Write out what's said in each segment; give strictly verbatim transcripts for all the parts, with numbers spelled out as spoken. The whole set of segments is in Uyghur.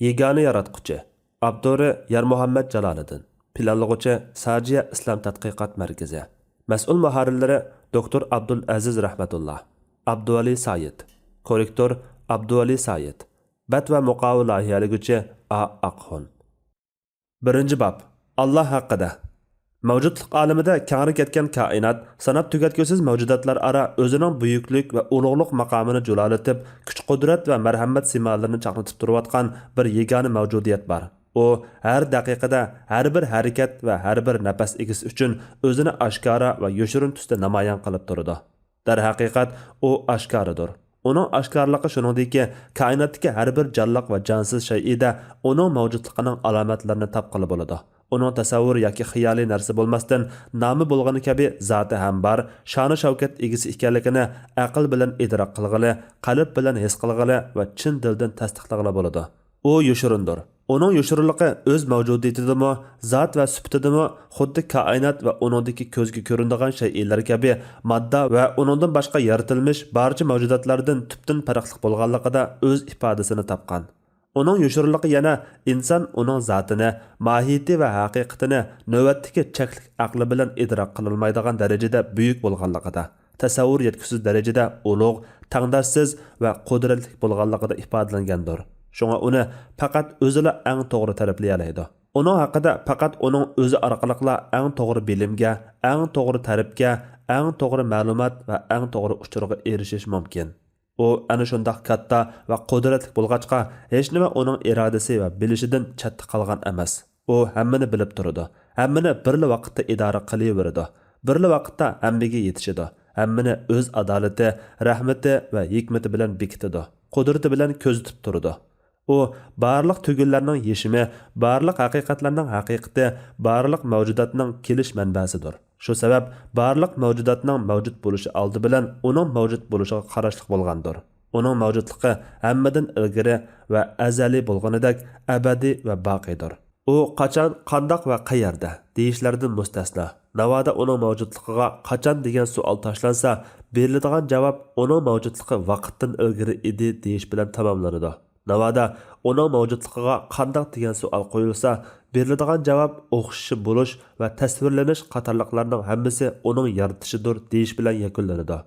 يېگانە ياراتقۇچى. ئاپتورى يارمۇھەممەت جالالىدىن. پىلانلىغۇچى ساجىيە ئىسلام تەتقىقات مەركىزى. مەسئۇل مۇھەررىرلىرى دوكتور ئابدۇل ئەزىز رەھمەتۇللا، ئابدۇۋەلى سايىت. كوررېكتور ئابدۇۋەلى سايىت. بەت ۋە مۇقاۋا لايىھەلىگۈچى ئا ئاقخۇن. بىرىنچى باب. ئاللا ھەققىدە. مەۋجۇتلۇق ئالىمىدە كەڭرى كەتكەن كائىنات، ساناپ تۈگەتكۈسىز مەۋجۇداتلار ئارا ئۆزىنىڭ بۈيۈكلۈك ۋە ئۇلۇغلۇق ماقامىنى جۇلالىتىپ، كۈچ-قۇدرەت ۋە مەرھەمەت سىيمالىرىنى چاقنىتىپ تۇرۇۋاتقان بىر يېگانە مەۋجۇدىيەت بار. ئۇ ھەر دەقىقىدە، ھەر بىر ھەرىكەت ۋە ھەر بىر نەپەس ئىگىسى ئۈچۈن ئۆزىنى ئاشكارا ۋە يوشۇرۇن تۈستە نامايان قىلىپ تۇرىدۇ. دەرھەقىقەت، ئۇ ئاشكارىدۇر. ئۇنىڭ ئاشكارىلىقى شۇنىڭدىكى، كائىناتتىكى ھەر بىر جانلىق ۋە جانسىز شەيئىدە ئۇنىڭ مەۋجۇتلۇقىنىڭ ئالامەتلىرىنى تاپقىلى بولىدۇ. ئۇنىڭ تەسەۋۋۇر ياكى خىيالىي نەرسە بولماستىن، نامى بولغىنى كەبى زاتى ھەم بار، شانۇ شەۋكەت ئىگىسى ئىكەنلىكىنى ئەقىل بىلەن ئىدراك قىلغىلى، قەلب بىلەن ھېس قىلغىلى ۋە چىن دىلدىن تەستىقلىغىلى بولىدۇ. ئۇ يوشۇرۇندۇر. ئۇنىڭ يوشۇرۇنلۇقى ئۆز مەۋجۇدىيىتىدىمۇ، زات ۋە سۈپىتىدىمۇ خۇددى كائىنات ۋە ئۇنىڭدىكى كۆزگە كۆرۈنىدىغان شەيئىلەر كەبى ماددا ۋە ئۇنىڭدىن باشقا يارىتىلمىش بارچە مەۋجۇداتلاردىن تۈپتىن پەرقلىق بولغانلىقىدا ئۆز ئىپادىسىنى تاپقان. ئۇنىڭ يوشۇرۇنلۇقى يەنە ئىنسان ئۇنىڭ زاتىنى، ماھىيىتى ۋە ھەقىقىتىنى نۆۋەتتىكى چەكلىك ئەقلى بىلەن ئىدراك قىلالمايدىغان دەرىجىدە بۈيۈك بولغانلىقىدا، تەسەۋۋۇر يەتكۈسىز دەرىجىدە ئۇلۇغ، تەڭداشسىز ۋە قۇدرەتلىك بولغانلىقىدا ئىپادىلەنگەندۇر. شۇڭا ئۇنى پەقەت ئۆزىلا ئەڭ توغرا تەرىپلىيەلەيدۇ. ئۇنىڭ ھەققىدە پەقەت ئۇنىڭ ئۆزى ئارقىلىقلا ئەڭ توغرا بىلىمگە، ئەڭ توغرا تەرىپكە، ئەڭ توغرا مەلۇمات ۋە ئەڭ توغرا ئۇچۇرغا ئېرىشىش مۇمكىن. ئۇ ئەنە شۇنداق كاتتا ۋە قۇدرەتلىك بولغاچقا، ھېچنېمە ئۇنىڭ ئىرادىسى ۋە بىلىشىدىن چەتتە قالغان ئەمەس. ئۇ ھەممىنى بىلىپ تۇرىدۇ، ھەممىنى بىرلا ۋاقىتتا ئىدارە قىلىۋېرىدۇ، بىرلا ۋاقىتتا ھەممىگە يېتىشىدۇ، ھەممىنى ئۆز ئادالىتى، رەھمىتى ۋە ھېكمىتى بىلەن بېكىتىدۇ، قۇدرىتى بىلەن كۆزىتىپ تۇرىدۇ. ئۇ بارلىق تۈگۈنلەرنىڭ يېشىمى، بارلىق ھەقىقەتلەرنىڭ ھەقىقىتى، بارلىق مەۋجۇداتنىڭ كېلىش مەنبەسىدۇر. شۇ سەۋەب بارلىق مەۋجۇداتنىڭ مەۋجۇت بولۇشى ئالدى بىلەن ئۇنىڭ مەۋجۇت بولۇشىغا قاراشلىق بولغاندۇر. ئۇنىڭ مەۋجۇتلۇقى ھەممىدىن ئىلگىرى ۋە ئەزەلىي بولغىنىدەك ئەبەدىي ۋە باقىيدۇر. ئۇ قاچان، قانداق ۋە قەيەردە دېيىشلەردىن مۇستەسنا. ناۋادا ئۇنىڭ مەۋجۇتلۇقىغا قاچان دېگەن سوئال تاشلانسا، بېرىلىدىغان جاۋاب ئۇنىڭ مەۋجۇتلۇقى ۋاقىتتىن ئىلگىرى ئىدى دېيىش بىلەن تاماملىنىدۇ. ناۋادا ئۇنىڭ مەۋجۇتلۇقىغا قانداق دېگەن سوئال قويۇلسا، بېرىلىدىغان جاۋاب ئوخشىشى بولۇش ۋە تەسۋىرلىنىش قاتارلىقلارنىڭ ھەممىسى ئۇنىڭ يارىتىشىدۇر دېيىش بىلەن يەكۈنلىنىدۇ.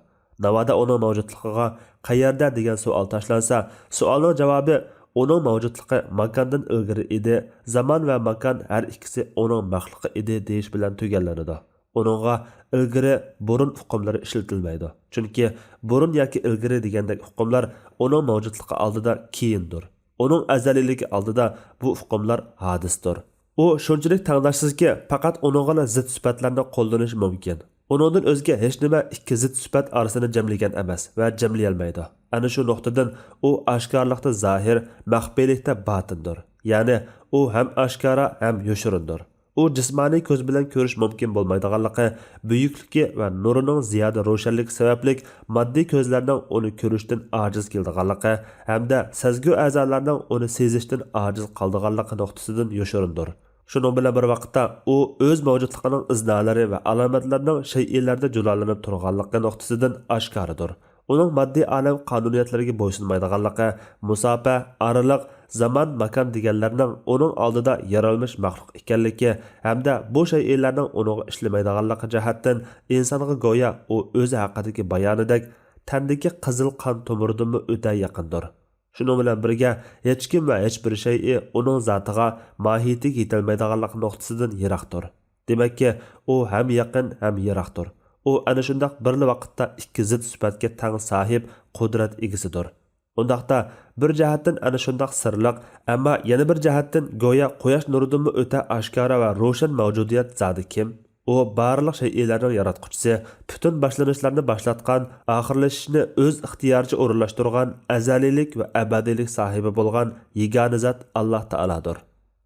ناۋادا ئۇنىڭ مەۋجۇتلۇقىغا قەيەردە دېگەن سوئال تاشلانسا، سوئالنىڭ جاۋابى ئۇنىڭ مەۋجۇتلۇقى ماكاندىن ئىلگىرى ئىدى، زامان ۋە ماكان ھەر ئىككىسى ئۇنىڭ مەخلۇقى ئىدى دېيىش بىلەن تۈگەنلىنىدۇ. ئۇنىڭغا ئىلگىرى، بۇرۇن ئۇقۇملىرى ئىشلىتىلمەيدۇ. چۈنكى بۇرۇن ياكى ئىلگىرى دېگەندەك ئۇقۇملار ئۇنىڭ مەۋجۇتلۇقى ئالدىدا كېيىندۇر. ئۇنىڭ ئەزەلىيلىكى ئالدىدا بۇ ئۇقۇملار ھادىستۇر. ئۇ شۇنچىلىك تەڭداشسىزكى، پەقەت ئۇنىڭغىلا زىت سۈپەتلەرنى قوللىنىش مۇمكىن. ئۇنىڭدىن ئۆزگە ھېچنېمە ئىككى زىت سۈپەت ئارىسىنى جەملىگەن ئەمەس ۋە جەملىيەلمەيدۇ. ئەنە شۇ نۇقتىدىن ئۇ ئاشكارىلىقتا زاھىر، مەخپىيلىكتە باتىندۇر. يەنى ئۇ ھەم ئاشكارا، ھەم يوشۇرۇندۇر. ئۇ جىسمانىي كۆز بىلەن كۆرۈش مۇمكىن بولمايدىغانلىقى، بۈيۈكلۈكى ۋە نۇرىنىڭ زىيادە روشەنلىكى سەۋەبلىك ماددىي كۆزلەرنىڭ ئۇنى كۆرۈشتىن ئاجىز كېلىدىغانلىقى ھەمدە سەزگۈ ئەزالارنىڭ ئۇنى سېزىشتىن ئاجىز قالىدىغانلىقى نۇقتىسىدىن يوشۇرۇندۇر. شۇنىڭ بىلەن بىر ۋاقىتتا، ئۇ ئۆز مەۋجۇتلۇقىنىڭ ئىزنالىرى ۋە ئالامەتلىرىنىڭ شەيئىلەردە جۇلالىنىپ تۇرغانلىقى نۇقتىسىدىن ئاشكارىدۇر. ئۇنىڭ ماددىي ئالەم قانۇنىيەتلىرىگە بويسۇنمايدىغانلىقى، مۇساپە، ئارىلىق، زامان، ماكان دېگەنلەرنىڭ ئۇنىڭ ئالدىدا يارالمىش مەخلۇق ئىكەنلىكى ھەمدە بۇ شەيئىلەرنىڭ ئۇنىڭغا ئىشلىمەيدىغانلىقى جەھەتتىن ئىنسانغا گويا ئۇ ئۆزى ھەققىدىكى بايانىدەك تەندىكى قىزىل قان تومۇرىدىنمۇ ئۆتە يېقىندۇر. شۇنىڭ بىلەن بىرگە، ھېچكىم ۋە ھېچبىر شەيئى ئۇنىڭ زاتىغا، ماھىيىتىگە يېتەلمەيدىغانلىق نۇقتىسىدىن يىراقتۇر. دېمەككى، ئۇ ھەم يېقىن، ھەم يىراقتۇر. ئۇ ئەنە شۇنداق بىرلا ۋاقىتتا ئىككى زىت سۈپەتكە تەڭ ساھىب قۇدرەت ئىگىسىدۇر. ئۇنداقتا، بىر جەھەتتىن ئەنە شۇنداق سىرلىق، ئەمما يەنە بىر جەھەتتىن گويا قۇياش نۇرىدىنمۇ ئۆتە ئاشكارا ۋە روشەن مەۋجۇدىيەت زادى كىم؟ ئۇ بارلىق شەيئىلەرنىڭ ياراتقۇچىسى، پۈتۈن باشلىنىشلارنى باشلاتقان، ئاخىرلىشىشنى ئۆز ئىختىيارىچە ئورۇنلاشتۇرغان، ئەزەلىيلىك ۋە ئەبەدىيلىك ساھىبى بولغان يېگانە زات ئاللا تائالادۇر.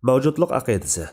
مەۋجۇتلۇق ئەقىدىسى.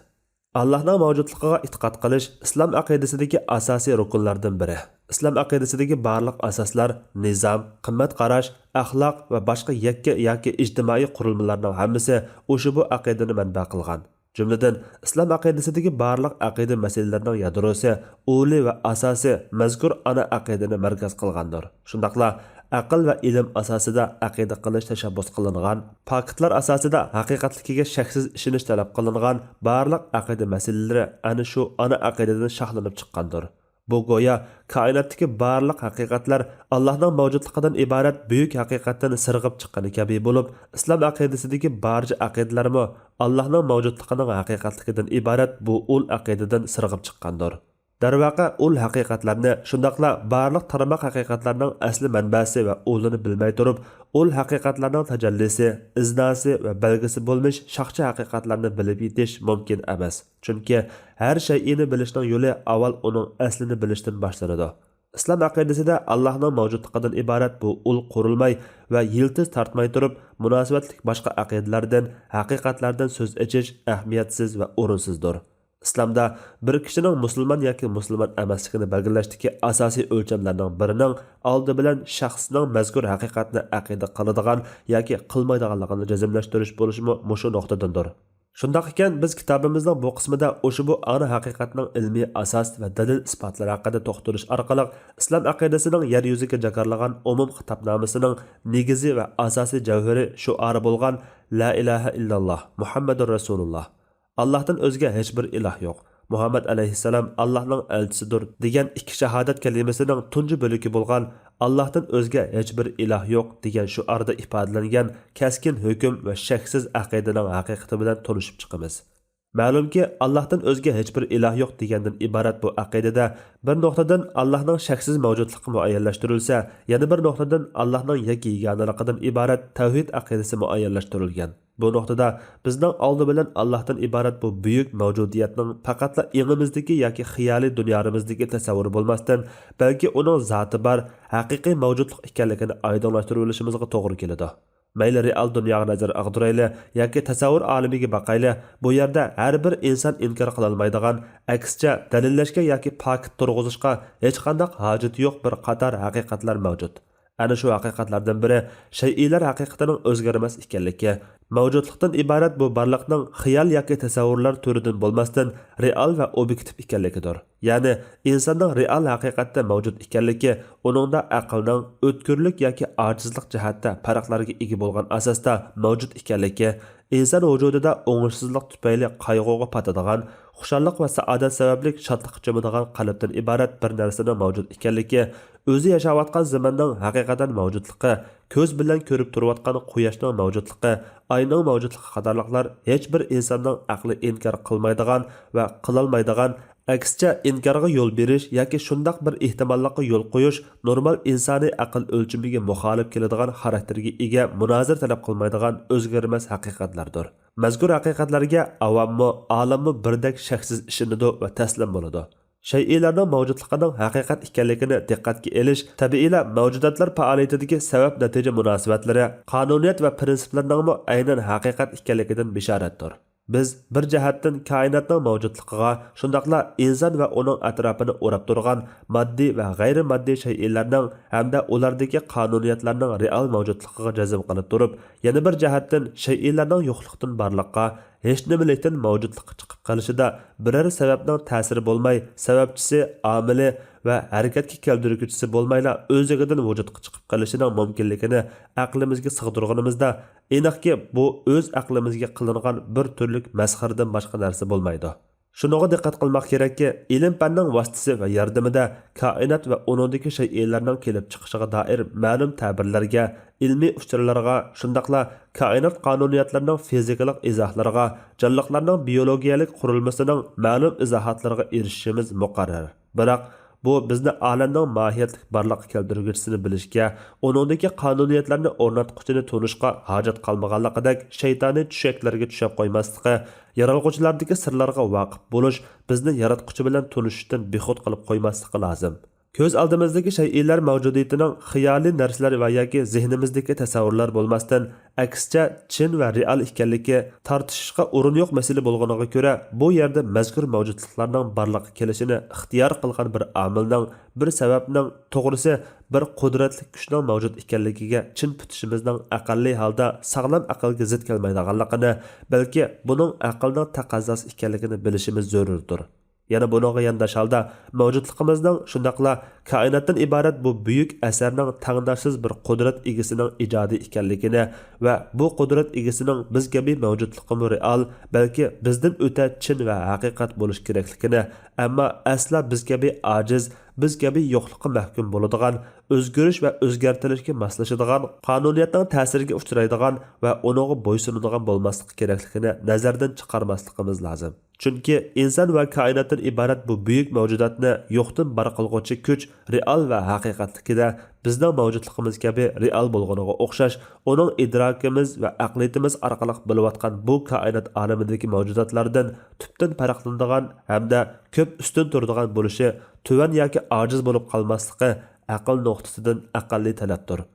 ئاللانىڭ مەۋجۇتلۇقىغا ئېتىقاد قىلىش ئىسلام ئەقىدىسىدىكى ئاساسىي رۇكۇنلاردىن بىرى. ئىسلام ئەقىدىسىدىكى بارلىق ئاساسلار، نىزام، قىممەت قاراش، ئەخلاق ۋە باشقا يەككە ياكى ئىجتىمائىي قۇرۇلمىلارنىڭ ھەممىسى ئۇشبۇ ئەقىدىنى مەنبە قىلغان. جۈملىدىن، ئىسلام ئەقىدىسىدىكى بارلىق ئەقىدە مەسىلىلىرىنىڭ يادروسى، ئۇلى ۋە ئاساسى مەزكۇر ئانا ئەقىدىنى مەركەز قىلغاندۇر. شۇنداقلا، ئەقىل ۋە ئىلىم ئاساسىدا ئەقىدە قىلىش تەشەببۇس قىلىنغان، پاكىتلار ئاساسىدا ھەقىقەتلىكىگە شەكسىز ئىشىنىش تەلەپ قىلىنغان بارلىق ئەقىدە مەسىلىلىرى ئەنە شۇ ئانا ئەقىدىدىن شاخلىنىپ چىققاندۇر. بۇ گويا كائىناتتىكى بارلىق ھەقىقەتلەر ئاللاھنىڭ مەۋجۇتلۇقىدىن ئىبارەت بۈيۈك ھەقىقەتتىن سىرغىپ چىققىنى كەبى بولۇپ، ئىسلام ئەقىدىسىدىكى بارچە ئەقىدىلەرمۇ ئاللاھنىڭ مەۋجۇتلۇقىنىڭ ھەقىقەتلىكىدىن ئىبارەت بۇ ئۇل ئەقىدىدىن سىرغىپ چىققاندۇر. دەرۋەقە، ئۇل ھەقىقەتلەرنى، شۇنداقلا بارلىق تارماق ھەقىقەتلەرنىڭ ئەسلى مەنبەسى ۋە ئۇلىنى بىلمەي تۇرۇپ، ئۇل ھەقىقەتلەرنىڭ تەجەللىسى، ئىزناسى ۋە بەلگىسى بولمىش شاخچە ھەقىقەتلەرنى بىلىپ يېتىش مۇمكىن ئەمەس. چۈنكى ھەر شەيئىنى بىلىشنىڭ يولى ئاۋۋال ئۇنىڭ ئەسلىنى بىلىشتىن باشلىنىدۇ. ئىسلام ئەقىدىسىدە ئاللاھنىڭ مەۋجۇتلۇقىدىن ئىبارەت بۇ ئۇل قۇرۇلماي ۋە يىلتىز تارتماي تۇرۇپ، مۇناسىۋەتلىك باشقا ئەقىدىلەردىن، ھەقىقەتلەردىن سۆز ئېچىش ئەھمىيەتسىز ۋە ئورۇنسىزدۇر. ئىسلامدا بىر كىشىنىڭ مۇسۇلمان ياكى مۇسۇلمان ئەمەسلىكىنى بەلگىلەشتىكى ئاساسىي ئۆلچەملەرنىڭ بىرىنىڭ ئالدى بىلەن شەخسنىڭ مەزكۇر ھەقىقەتنى ئەقىدە قىلىدىغان ياكى قىلمايدىغانلىقىنى جەزملەشتۈرۈش بولۇشىمۇ مۇشۇ نۇقتىدىندۇر. شۇنداق ئىكەن، بىز كىتابىمىزنىڭ بۇ قىسمىدا ئۇشبۇ ئانا ھەقىقەتنىڭ ئىلمىي ئاساس ۋە دەلىل-ئىسپاتلىرى ھەققىدە توختىلىش ئارقىلىق ئىسلام ئەقىدىسىنىڭ يەر يۈزىگە جاكارلىغان ئومۇم خىتابنامىسىنىڭ نېگىزى ۋە ئاساسىي جەۋھىرى شوئارى بولغان لا ئىلاھە ئىللاللا مۇھەممەدۇر رەسۇلۇللا، ئاللاھتىن ئۆزگە ھېچبىر ئىلاھ يوق، مۇھەممەد ئەلەيھىسسالام ئاللاھنىڭ ئەلچىسىدۇر دېگەن ئىككى شاھادەت كەلىمىسىنىڭ تۇنجى بۆلىكى بولغان ئاللاھتىن ئۆزگە ھېچبىر ئىلاھ يوق دېگەن شوئاردا ئىپادىلەنگەن كەسكىن ھۆكۈم ۋە شەكسىز ئەقىدىنىڭ ھەقىقىتى بىلەن تونۇشۇپ چىقىمىز. مەلۇمكى، ئاللاھتىن ئۆزگە ھېچبىر ئىلاھ يوق دېگەندىن ئىبارەت بۇ ئەقىدىدە بىر نۇقتىدىن ئاللاھنىڭ شەكسىز مەۋجۇتلۇقى مۇئەييەنلەشتۈرۈلسە، يەنە بىر نۇقتىدىن ئاللاھنىڭ يەككە يېگانىلىقىدىن ئىبارەت تەۋھىد ئەقىدىسى مۇئەييەنلەشتۈرۈلگەن. بۇ نۇقتىدا بىزنىڭ ئالدى بىلەن ئاللاھتىن ئىبارەت بۇ بۈيۈك مەۋجۇدىيەتنىڭ پەقەتلا ئېڭىمىزدىكى ياكى خىيالىي دۇنيامىزدىكى تەسەۋۋۇرى بولماستىن، بەلكى ئۇنىڭ زاتى بار، ھەقىقىي مەۋجۇتلۇق ئىكەنلىكىنى ئايدىڭلاشتۇرۇۋېلىشىمىزغا توغرا كېلىدۇ. مەيلى رېئال دۇنياغا نەزەر ئاغدۇرايلى ياكى تەسەۋۋۇر ئالىمىگە باقايلى، بۇ يەردە ھەر بىر ئىنسان ئىنكار قىلالمايدىغان، ئەكسىچە، دەلىللەشكە ياكى پاكىت تۇرغۇزۇشقا ھېچقانداق ھاجىتى يوق بىر قاتار ھەقىقەتلەر مەۋجۇت. ئەنە شۇ ھەقىقەتلەردىن بىرى شەيئىلەر ھەقىقىتىنىڭ ئۆزگەرمەس ئىكەنلىكى، مەۋجۇتلۇقتىن ئىبارەت بۇ بارلىقنىڭ خىيال ياكى تەسەۋۋۇرلار تۈرىدىن بولماستىن، رېئال ۋە ئوبيېكتىپ ئىكەنلىكىدۇر. يەنى ئىنساننىڭ رېئال ھەقىقەتتە مەۋجۇت ئىكەنلىكى، ئۇنىڭدا ئەقىلنىڭ، ئۆتكۈرلۈك ياكى ئاجىزلىق جەھەتتە پەرقلەرگە ئىگە بولغان ئاساستا مەۋجۇت ئىكەنلىكى، ئىنسان ۋۇجۇدىدا ئوڭۇشسىزلىق تۈپەيلى قايغۇغا پاتىدىغان، خۇشاللىق ۋە سائادەت سەۋەبلىك شادلىققا چۆمىدىغان قەلبتىن ئىبارەت بىر نەرسىنىڭ مەۋجۇت ئىكەنلىكى، ئۆزى ياشاۋاتقان زېمىننىڭ ھەقىقەتەن مەۋجۇتلۇقى، كۆز بىلەن كۆرۈپ تۇرۇۋاتقان قۇياشنىڭ مەۋجۇتلۇقى، ئاينىڭ مەۋجۇتلۇقى قاتارلىقلار ھېچبىر ئىنساننىڭ ئەقلى ئىنكار قىلمايدىغان ۋە قىلالمايدىغان، ئەكسىچە، ئىنكارغا يول بېرىش ياكى شۇنداق بىر ئېھتىماللىققا يول قويۇش نورمال ئىنسانىي ئەقىل ئۆلچىمىگە مۇخالىپ كېلىدىغان خاراكتېرگە ئىگە، مۇنازىرە تەلەپ قىلمايدىغان ئۆزگەرمەس ھەقىقەتلەردۇر. مەزكۇر ھەقىقەتلەرگە ئاۋاممۇ، ئالىممۇ بىردەك شەكسىز ئىشىنىدۇ ۋە تەسلىم بولىدۇ. شەيئىلەرنىڭ مەۋجۇتلۇقىنىڭ ھەقىقەت ئىكەنلىكىنى دىققەتكە ئېلىش تەبىئىيلا مەۋجۇداتلار پائالىيىتىدىكى سەۋەب-نەتىجە مۇناسىۋەتلىرى، قانۇنىيەت ۋە پىرىنسىپلىرىنىڭمۇ ئەينەن ھەقىقەت ئىكەنلىكىدىن بېشارەتتۇر. بىز بىر جەھەتتىن كائىناتنىڭ مەۋجۇتلۇقىغا، شۇنداقلا ئىنسان ۋە ئۇنىڭ ئەتراپىنى ئوراپ تۇرغان ماددىي ۋە غەيرىي ماددىي شەيئىلەرنىڭ ھەمدە ئۇلاردىكى قانۇنىيەتلەرنىڭ رېئال مەۋجۇتلۇقىغا جەزم قىلىپ تۇرۇپ، يەنە بىر جەھەتتىن شەيئىلەرنىڭ يوقلۇقتىن بارلىققا، ھېچنېمىلىكتىن مەۋجۇتلۇققا چىقىپ قېلىشىدا بىرەر سەۋەبنىڭ تەسىرى بولماي، سەۋەبچىسى، ئامىلى ۋە ھەرىكەتكە كەلتۈرگۈچىسى بولمايلا ئۆزلۈكىدىن ۋۇجۇدقا چىقىپ قېلىشىنىڭ مۇمكىنلىكىنى ئەقلىمىزگە سىغدۇرغىنىمىزدا، ئېنىقكى، بۇ ئۆز ئەقلىمىزگە قىلىنغان بىر تۈرلۈك مەسخىرىدىن باشقا نەرسە بولمايدۇ. شۇنىڭغا دىققەت قىلماق كېرەككى، ئىلىم-پەننىڭ ۋاسىتىسى ۋە ياردىمىدە كائىنات ۋە ئۇنىڭدىكى شەيئىلەرنىڭ كېلىپ چىقىشىغا دائىر مەلۇم تەبىرلەرگە، ئىلمىي ئۇچۇرلارغا، شۇنداقلا كائىنات قانۇنىيەتلىرىنىڭ فىزىكىلىق ئىزاھلىرىغا، جانلىقلارنىڭ بىيولوگىيەلىك قۇرۇلمىسىنىڭ مەلۇم ئىزاھاتلىرىغا ئېرىشىشىمىز مۇقەررەر. بىراق، بۇ بىزنى ئالەمنىڭ ماھىيەتلىك بارلىققا كەلتۈرگۈچىسىنى بىلىشكە، ئۇنىڭدىكى قانۇنىيەتلەرنى ئورناتقۇچىنى تونۇشقا ھاجەت قالمىغانلىقىدەك شەيتانىي چۈشەكلەرگە چۈشۈپ قويماسلىقى، يارالغۇچىلاردىكى سىرلارغا ۋاقىپ بولۇش بىزنى ياراتقۇچى بىلەن تونۇشۇشتىن بىخۇد قىلىپ قويماسلىقى لازىم. كۆز ئالدىمىزدىكى شەيئىلەر مەۋجۇدىيىتىنىڭ خىيالىي نەرسىلەر ۋە ياكى زېھنىمىزدىكى تەسەۋۋۇرلار بولماستىن، ئەكسىچە، چىن ۋە رېئال ئىكەنلىكى، تارتىشىشقا ئورۇن يوق مەسىلە بولغىنىغا كۆرە، بۇ يەردە مەزكۇر مەۋجۇتلۇقلارنىڭ بارلىققا كېلىشىنى ئىختىيار قىلغان بىر ئامىلنىڭ، بىر سەۋەبنىڭ، توغرىسى، بىر قۇدرەتلىك كۈچنىڭ مەۋجۇت ئىكەنلىكىگە چىن پۈتۈشىمىزنىڭ ئەقەللىي ھالدا ساغلام ئەقىلگە زىت كەلمەيدىغانلىقىنى، بەلكى بۇنىڭ ئەقىلنىڭ تەقەززاسى ئىكەنلىكىنى بىلىشىمىز زۆرۈردۇر. يەنە بۇنىڭغا يانداش ھالدا مەۋجۇتلۇقىمىزنىڭ، شۇنداقلا كائىناتتىن ئىبارەت بۇ بۈيۈك ئەسەرنىڭ تەڭداشسىز بىر قۇدرەت ئىگىسىنىڭ ئىجادى ئىكەنلىكىنى ۋە بۇ قۇدرەت ئىگىسىنىڭ بىز كەبى مەۋجۇتلۇقىمۇ رېئال، بەلكى بىزدىن ئۆتە چىن ۋە ھەقىقەت بولۇش كېرەكلىكىنى، ئەمما ئەسلا بىز كەبى ئاجىز، بىز كەبى يوقلۇققا مەھكۇم بولىدىغان، ئۆزگىرىش ۋە ئۆزگەرتىلىشكە ماسلىشىدىغان، قانۇنىيەتنىڭ تەسىرىگە ئۇچرايدىغان ۋە ئۇنىڭغا بويسۇنىدىغان بولماسلىقى كېرەكلىكىنى نەزەردىن چىقارماسلىقىمىز لازىم. چۈنكى ئىنسان ۋە كائىناتتىن ئىبارەت بۇ بۈيۈك مەۋجۇداتنى يوقتىن بار قىلغۇچى كۈچ رېئال ۋە ھەقىقەتلىكىدە بىزنىڭ مەۋجۇتلۇقىمىز كەبى رېئال بولغىنىغا ئوخشاش، ئۇنىڭ ئىدراكىمىز ۋە ئەقلىيىتىمىز ئارقىلىق بىلىۋاتقان بۇ كائىنات ئالىمىدىكى مەۋجۇداتلاردىن تۈپتىن پەرقلىنىدىغان ھەمدە كۆپ ئۈستۈن تۇرىدىغان بولۇشى، تۆۋەن ياكى ئاجىز بولۇپ قالماسلىقى ئەقىل نۇقتىسىدىن ئەقەللىي تەلەپتۇر.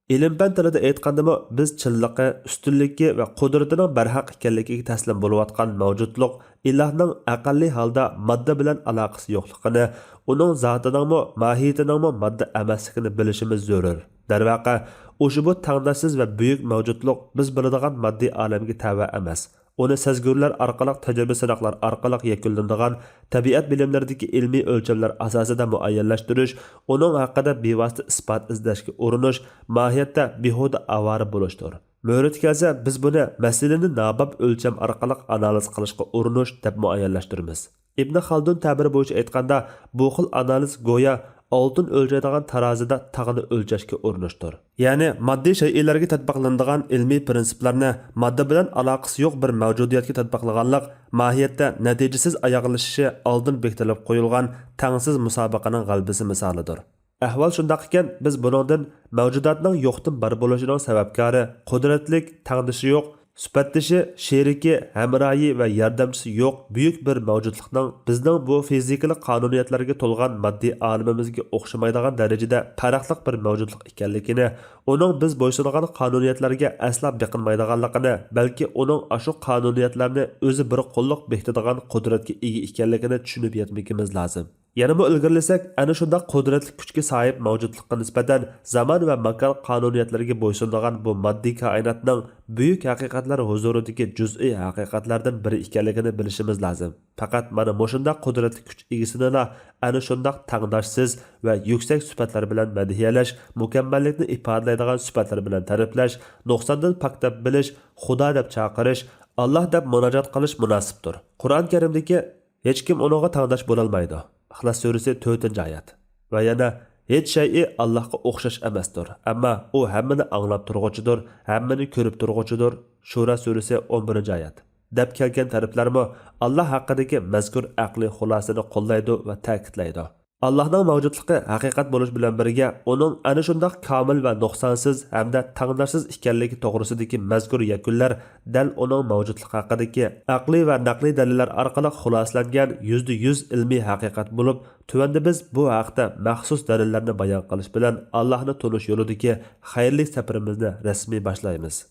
ئىلىم-پەن تىلىدا ئېيتقاندىمۇ، بىز چىنلىقى، ئۈستۈنلۈكى ۋە قۇدرىتىنىڭ بەرھەق ئىكەنلىكىگە تەسلىم بولۇۋاتقان مەۋجۇتلۇق ئىلاھنىڭ ئەقەللىي ھالدا ماددا بىلەن ئالاقىسى يوقلۇقىنى، ئۇنىڭ زاتىنىڭمۇ، ماھىيىتىنىڭمۇ ماددا ئەمەسلىكىنى بىلىشىمىز زۆرۈر. دەرۋەقە، ئۇشبۇ تەڭداشسىز ۋە بۈيۈك مەۋجۇتلۇق بىز بىلىدىغان ماددىي ئالەمگە تەۋە ئەمەس. ئۇنى سەزگۈرلەر ئارقىلىق، تەجرىبە-سىناقلار ئارقىلىق يەكۈنلىنىدىغان تەبىئەت بىلىملىرىدىكى ئىلمىي ئۆلچەملەر ئاساسىدا مۇئەييەنلەشتۈرۈش، ئۇنىڭ ھەققىدە بىۋاسىتە ئىسپات ئىزدەشكە ئۇرۇنۇش، ماھىيەتتە بىھۇدە ئاۋارە بولۇشتۇر. مۆرىتى كەلسە، بىز بۇنى مەسىلىنى ناباب ئۆلچەم ئارقىلىق ئانالىز قىلىشقا ئۇرۇنۇش دەپ مۇئەييەنلەشتۈرىمىز. ئىبن خالدۇن تەبىرى بويىچە ئېيتقاندا، بۇ خىل ئانالىز گويا ئالتۇن ئۆلچەيدىغان تارازىدا تاغنى ئۆلچەشكە ئۇرۇنۇشتۇر. يەنى ماددىي شەيئىلەرگە تەتبىقلىنىدىغان ئىلمىي پىرىنسىپلارنى ماددا بىلەن ئالاقىسى يوق بىر مەۋجۇدىيەتكە تەتبىقلىغانلىق ماھىيەتتە نەتىجىسىز ئاياغلىشىشى ئالدىن بېكىتىلىپ قويۇلغان تەڭسىز مۇسابىقىنىڭ غەلىبىسى مىسالىدۇر. ئەھۋال شۇنداق ئىكەن، بىز بۇنىڭدىن مەۋجۇداتنىڭ يوقتىن بار بولۇشىنىڭ سەۋەبكارى، قۇدرەتلىك، تەڭدىشى يوق، سۈپەتدىشى، شېرىكى، ھەمراھى ۋە ياردەمچىسى يوق بۈيۈك بىر مەۋجۇتلۇقنىڭ بىزنىڭ بۇ فىزىكىلىق قانۇنىيەتلەرگە تولغان ماددىي ئالىمىمىزگە ئوخشىمايدىغان دەرىجىدە پەرقلىق بىر مەۋجۇتلۇق ئىكەنلىكىنى، ئۇنىڭ بىز بويسۇنىدىغان قانۇنىيەتلەرگە ئەسلا بېقىنمايدىغانلىقىنى، بەلكى ئۇنىڭ ئاشۇ قانۇنىيەتلەرنى ئۆزى بىر قوللۇق بېكىتىدىغان قۇدرەتكە ئىگە ئىكەنلىكىنى چۈشىنىپ يەتمىكىمىز لازىم. يەنىمۇ ئىلگىرىلىسەك، ئەنە شۇنداق قۇدرەتلىك كۈچكە ساھىب مەۋجۇتلۇققا نىسبەتەن زامان ۋە ماكان قانۇنىيەتلىرىگە بويسۇنىدىغان بۇ ماددىي كائىناتنىڭ بۈيۈك ھەقىقەتلەر ھۇزۇرىدىكى جۈزئىي ھەقىقەتلەردىن بىرى ئىكەنلىكىنى بىلىشىمىز لازىم. پەقەت مانا مۇشۇنداق قۇدرەتلىك كۈچ ئىگىسىنىلا ئەنە شۇنداق تەڭداشسىز ۋە يۈكسەك سۈپەتلەر بىلەن مەدھىيەلەش، مۇكەممەللىكنى ئىپادىلەيدىغان سۈپەتلەر بىلەن تەرىپلەش، نۇقساندىن پاك دەپ بىلىش، خۇدا دەپ چاقىرىش، ئاللاھ دەپ مۇناجات قىلىش مۇناسىپتۇر. قۇرئان كەرىمدىكى ھېچكىم ئۇنىڭغا تەڭداش بولالمايدۇ. ئىخلاس سۈرىسى تۆتىنچى ئايەت. ۋە يەنە، ھېچ شەيئى ئاللاھقا ئوخشاش ئەمەستۇر، ئەمما ئۇ ھەممىنى ئاڭلاپ تۇرغۇچىدۇر، ھەممىنى كۆرۈپ تۇرغۇچىدۇر. شۇرا سۈرىسى ئون بىرىنچى ئايەت. دەپ كەلگەن تەرىپلەرمۇ ئاللاھ ھەققىدىكى مەزكۇر ئەقلىي خۇلاسىنى قوللايدۇ ۋە تەكىتلەيدۇ. ئاللاھنىڭ مەۋجۇتلۇقى ھەقىقەت بولۇش بىلەن بىرگە، ئۇنىڭ ئەنە شۇنداق كامىل ۋە نۇقسانسىز ھەمدە تەڭداشسىز ئىكەنلىكى توغرىسىدىكى مەزكۇر يەكۈنلەر دەل ئۇنىڭ مەۋجۇتلۇقى ھەققىدىكى ئەقلىي ۋە نەقلىي دەلىللەر ئارقىلىق خۇلاسىلەنگەن يۈزدە يۈز ئىلمىي ھەقىقەت بولۇپ، تۆۋەندە بىز بۇ ھەقتە مەخسۇس دەلىللەرنى بايان قىلىش بىلەن ئاللاھنى تونۇش يولىدىكى خەيرلىك سەپىرىمىزنى رەسمىي باشلايمىز.